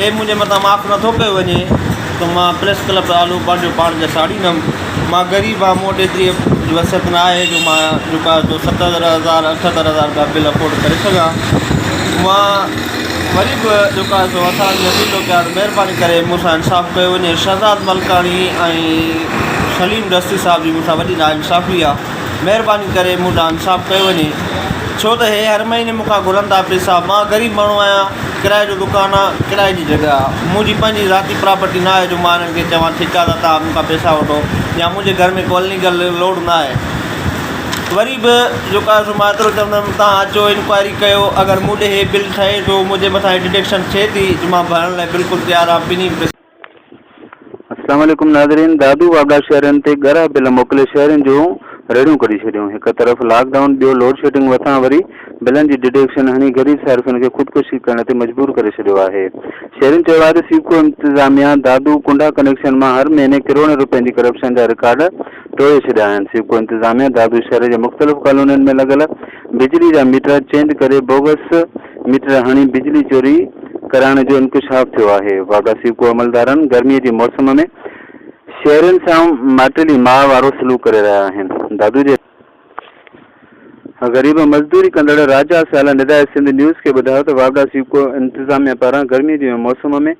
هي منهنجي مٿان معاف نٿو ڪيو وڃي ته مان پريس ڪلب آڏو پنهنجو پاڻ کي ساڙيندم. مان غريب آهيان مون وٽ ايتري وسعت نه آهي جو مان جيڪو آهي سو 70 هزار 78 هزار رپيا بل افورڊ ڪري سگهان. مان وري به جيڪو آهي سو اسان کي اپيل ٿو ڪيان ته مهرباني ڪري مون سان انصاف ڪيو وڃي. شهزاد ملڪاڻي ۽ سليم دستي صاحب جي مون سان وڏي ناانصافي آهي. مهرباني ڪري مون ڏانهن انصاف ڪيو وڃي ڇو ته هي هر مهيني مون کان گهرن ٿا پئسا مان غريب ماڻهو آهيان ڪرائي جو دڪان آ ڪرائي جي جڳهه آ منهنجي پنهنجي ذاتي پراپرٽي نه آهي جو مان هنن کي چوان ٺيڪ آ ته توهان مون کان پئسا وٺو يا منهنجي گهر ۾ ڪو اليگل لوڊ نه آهي وري به جيڪو آهي سو مان ايترو چوندم توهان اچو انڪوائري ڪيو اگر مون ڏي هي بل ٺهي ٿو منهنجي مٿان هي ڊڊڪشن ٿئي ٿي ته مان ڀرڻ لاء بلڪل تيار آهيان ٻنهي اسلام عليڪم ناظرين دادو واگها شهرين تي ڳرا بل موڪلي شهرين جون رڙيون ڪڍي ڇڏيون هڪ طرف لاڪ ڊائون ٻيو لوڊشيڊنگ مٿان وري بلن جي ڊڊيڪشن هڻي غريب صارفين کي خودڪشي ڪرڻ تي مجبور ڪري ڇڏيو آهي شهرين چيو آهي ته سيپڪو انتظاميا دادو ڪنڊا ڪنيڪشن مان هر مهيني ڪروڙين روپين جي ڪرپشن جا رڪارڊ ٽوڙي ڇڏيا آهن سيپڪو انتظاميا دادو شهر جي مختلف ڪالونين ۾ لڳل بجلي جا ميٽر چينج ڪري بوگس ميٽر هڻي بجلي چوري ڪرائڻ جو انڪشاف ٿيو آهي. واگها سيپڪو عملدارن گرمي جي موسم ۾ شهرين سان ماٽيلي ماء وارو سلوڪ ڪري رهيا آهن. دادو جي غريب مزدوري ڪندڙ راجا سيال نداء سنڌ نيوز کي ٻڌايو ته واگها سيپڪو انتظاميا پاران گرمي جي موسم ۾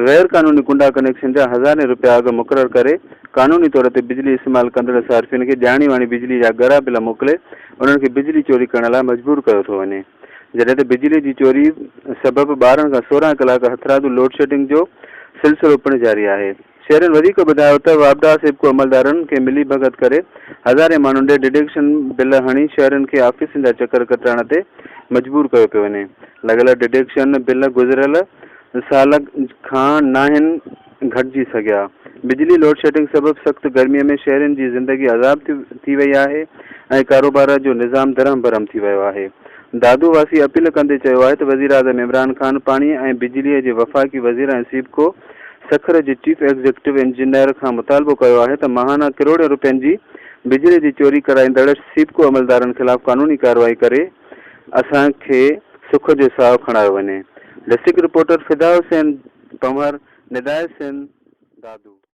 غير قانوني ڪنڊا ڪنيڪشن جا هزارين رپيا اگهه مقرر ڪري قانوني طور تي بجلي استعمال ڪندڙ صارفين کي ڄاڻي واڻي بجلي جا ڳرا بل موڪلي انهن کي بجلي چوري ڪرڻ لاء مجبور ڪيو ٿو وڃي، جڏهن ته بجلي جي چوري سبب 12 کان 16 ڪلاڪ هٿرادو لوڊشيڊنگ جو سلسلو پڻ جاري آهي. شهرين وڌيڪ ٻڌايو ته واپڊا سيپڪو عملدارن کي ملي ڀڳت ڪري هزارين ماڻهن ڏي ڊڊيڪشن بل هڻي شهرين کي آفيسن جا چڪر ڪٽرائڻ تي مجبور ڪيو پيو وڃي، لڳل ڊڊيڪشن بل گذريل سال کان ناهن گهٽجي سگهيا. بجلي لوڊشيڊنگ سبب سخت گرمي ۾ شهرين جي زندگي عذاب ٿي وئي آهي ۽ ڪاروبار جو نظام درهم برهم ٿي ويو آهي. دادو واسي اپيل ڪندي چيو آهي ته وزيراعظم عمران خان پاڻي ۽ بجلي جي وفاقي وزير ۽ سيپڪو سکر جي چيف ايگزيڪٽو انجنيئر کان مطالبو ڪيو آهي ته ماهانه ڪروڙين روپين جي بجلي جي چوري ڪرائيندڙ سيپڪو عملدارن خلاف قانوني ڪارروائي ڪري اسان کي سک جو ساهه کڻايو وڃي. District reporter Fida Hussain Panhwar, نداء Sindh, Dadu.